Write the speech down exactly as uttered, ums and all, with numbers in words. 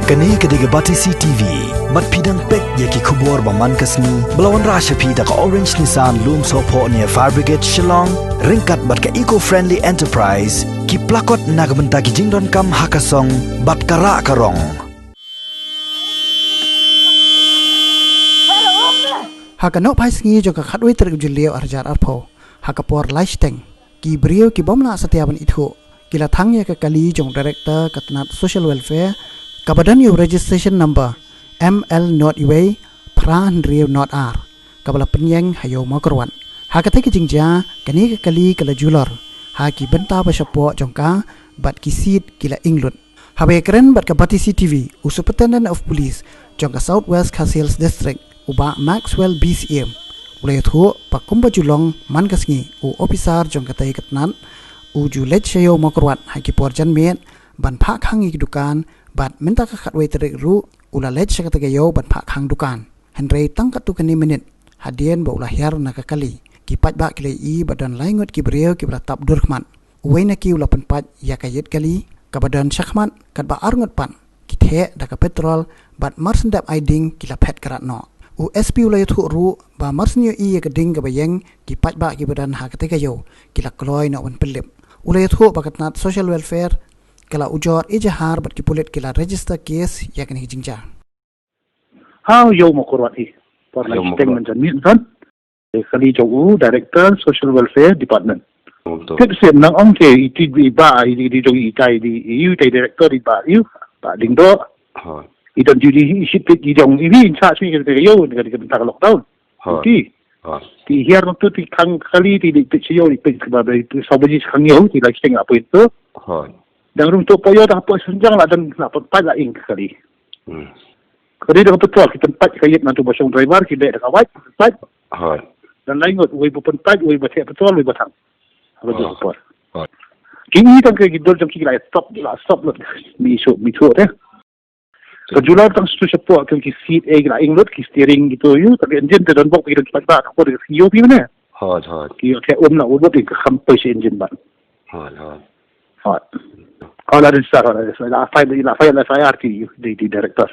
Kane ka dei ka Batesi T V. Bad phi dang peit ïa ki khubor ba man ka sngi ba la wanrah sha phi da ka Orange Nissan Lumsohphoh near Fire Brigade Shillong, ryngkat bad ka Eco Friendly Enterprise, ki plakot na ka bynta ki jingdonkam ha ka song bad ka rah ka rong. Ha ka nohphai sngi jong ka khatwei tarik u Jylliew arhajar arphew, ha ka por lai shiteng, ki briew ki bym lah satia ban ithuh ki la thang ïa ka kali jong Director ka tnat Social Welfare kaba don ïa u registration number M L not uwei phra hynriew not ar, kaba la pynïeng ha Ïew Mawkyrwat. Ha katei ka jingjia, kane ka kali ka la julor ha ki bynta ba shapoh jong ka, bad ki seat ki la ing lut. Haba ïakren bad ka Batesi T V, u Superintendent of Police jong ka South West Khasi Hills District, u Bah Maxwell B C M, u la ïathuh ba kumba ju long man ka sngi, u ophisar jong katei ka tnat u ju leit sha Ïew Mawkyrwat ha ki por janmiet ban phah khang ïa ki dukan, bad mynta ka khatwei tarik ruh u la leit sha katei ka ïew ban phah khang dukan. Hynrei tang katto katne minit hadien ba u la hiar na ka kali, ki paidbah ki la ïohi ba don lai ngut ki briew kiba la tap dur khmat. Uwei na ki u la pynpait ïa ka ïit kali kaba don shakhmat, katba ar ngut pat ki theh da ka petrol, bad mar shen dep ai ding ki la phet krat noh. U S P u la ïathuh ruh ba mar shen ïohi ïa ka ding kaba ïeng, ki paidbah kiba don ha katei ka ïew ki la kloi noh ban pynlip. U la ïathuh ba ka tnat Social Welfare ka la ujor ejahar bad ki pulit ki la register case ïa kane ka jingjia. Ha Ïew Mawkyrwat hi. Por lai shiteng mynta mynmiet. Kali jong u Director Social Welfare Department. Tip sien nang ong te i ti i ba i di jong i tai di i u tai director i ba i u ba ding do. I don ju di i shit i jong i wi in charge mi ka ïew ka di ka bynta ka lockdown. Ti ti hiar nang tu ti khang kali ti di pit sio di pit ba ba ti so ba ji khang ïew ti lai shiteng apa itu. Dang rum tu poyo dah poy sunjang la dan la pynpait la ing kali. Ka dei da ka petrol, ki pynpait ka ïit, nangtu ba shong driver ki dei da ka wait, pynpait. Dan lai ngut, wei ba pynpait, wei ba theh petrol, wei ba thang. Haba ju ka por. Ki i tang ki dur jong ki la stop, la stop lut. Mi shu, mi shu te. Ka jular tang stu shapoh ki seat, eh, ki la ing lut, ki steering gitu ïu, tapi engine te don bok ki don pat ba ka por ki ïu pi ne. Ki ïu te um na u lut ki kham poi shi engine ba. Hot. Hot. Hot la register, hot la register. La file, la file F I R ti ïu, di, di director.